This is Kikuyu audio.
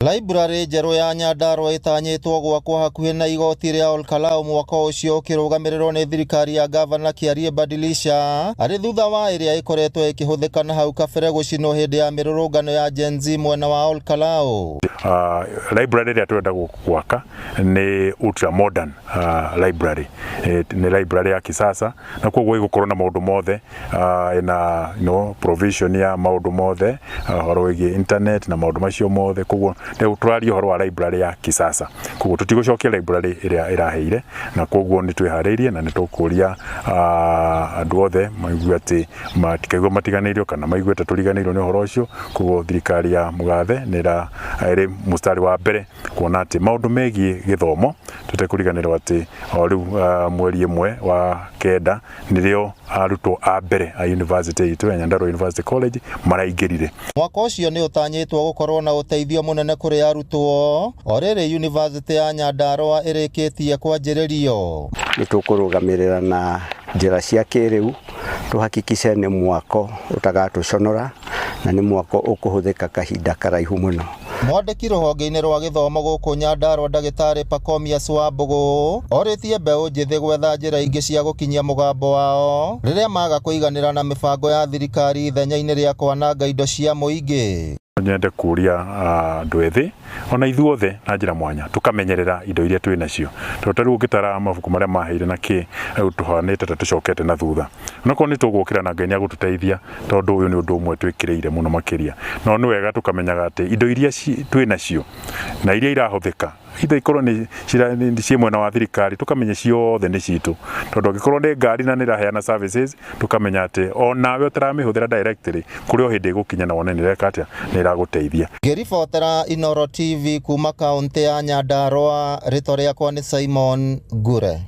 Library njerũ ya Nyandarua ĩtanyĩtwo gwakwo hakuhĩ na igoti rĩa Olkalau mwaka ũcio ũkĩrũgamĩrĩrwo nĩ thirikari ya Gavana Kiarie Badilisha arĩ thutha wa ĩrĩa ĩkoretwo ĩkĩhũthĩka na hau kabere gũcinwo hĩndĩ ya mĩrũrũngano ya Gen Z mwena wa Olkalau. Library ĩrĩa tũrenda gwaka nĩ ultra modern library. Nĩ library ya kisasa na koguo ĩgũkorwo na maũndũ mothe, ĩna provision ya maũndũ mothe, ũhoro wĩgiĩ internet na maũndũ macio mothe. Koguo tũraria ũhoro wa library ya kisasa, koguo tũtigũcokia library ĩrĩa ĩraheire, na koguo nĩ twĩharĩirie na nĩ tũkũria andũ othe maigue atĩ matikaigua matiganĩirio kana maigue ta tũriganĩirwo nĩ ũhoro ũcio. Koguo thirikari ya Mũgathe nĩ ĩrĩ mũstari wa mbere kuona atĩ maũndũ megiĩ gĩthomo tũtekũriganĩrwo atĩ o rĩu mweri 1 wa 9 nĩrĩo arutwo a mbere a university itũ ya Nyandarua University College maraingĩrire. Mwaka ũcio nĩ ũtanyĩtwo gũkorwo na ũteithio mũnene kũrĩ arutwo o rĩrĩ University ya Nyandarua ĩrĩkĩtie kwanjĩrĩrio. Nĩ tũkũrũgamĩrĩra na njĩra cia kĩrĩu tũhakikice nĩ mwako ũtagatũconora na nĩ mwako ũkũhũthĩka kahinda karaihu mũno. Mwandĩki rũhonge-inĩ rwa gĩthomo gũkũ Nyandarua ndagĩtarĩ Pacomius Wambũgũ orĩtie mbeũ njĩthĩ gwetha njĩra ingĩ cia gũkinyia mũgambo wao rĩrĩa maga kũiganĩra na mĩbango ya thirikari ithenya-inĩ rĩa kwananga indo cia mũingĩ. Nyende kũria andũ ethĩ ona ithuothe na njĩra mwanya tũkamenyerera indo iria twĩ nacio, tondũ ta rĩu ũngĩtara mabuku marĩa maheire na kĩ rĩu tũhanĩte ta tũcokete na thutha, onakorwo nĩ tũgũkĩra na Ngai nĩ agũtũteithia, tondũ ũyũ nĩ ũndũ ũmwe twĩkĩrĩire mũno makĩria. No nĩ wega tũkamenyaga atĩ indo iria twĩ nacio na iria irahũthĩka ithe ikorwo nĩ ciĩ mwena wa thirikari, tũkamenya ciothe nĩ citũ, tondũ angĩkorwo nĩ ngari na nĩ ĩraheana services, tũkamenya atĩ onawe ũtaramĩhũthĩra directly kũrĩ o hĩndĩ ĩgũkinya na wone nĩ ĩreka atĩa, nĩ ĩragũteithia. Ngĩribotera Inooro TV kuma kaũntĩ ya Nyandarua, rĩtwa rĩakwa nĩ Simon Ngure.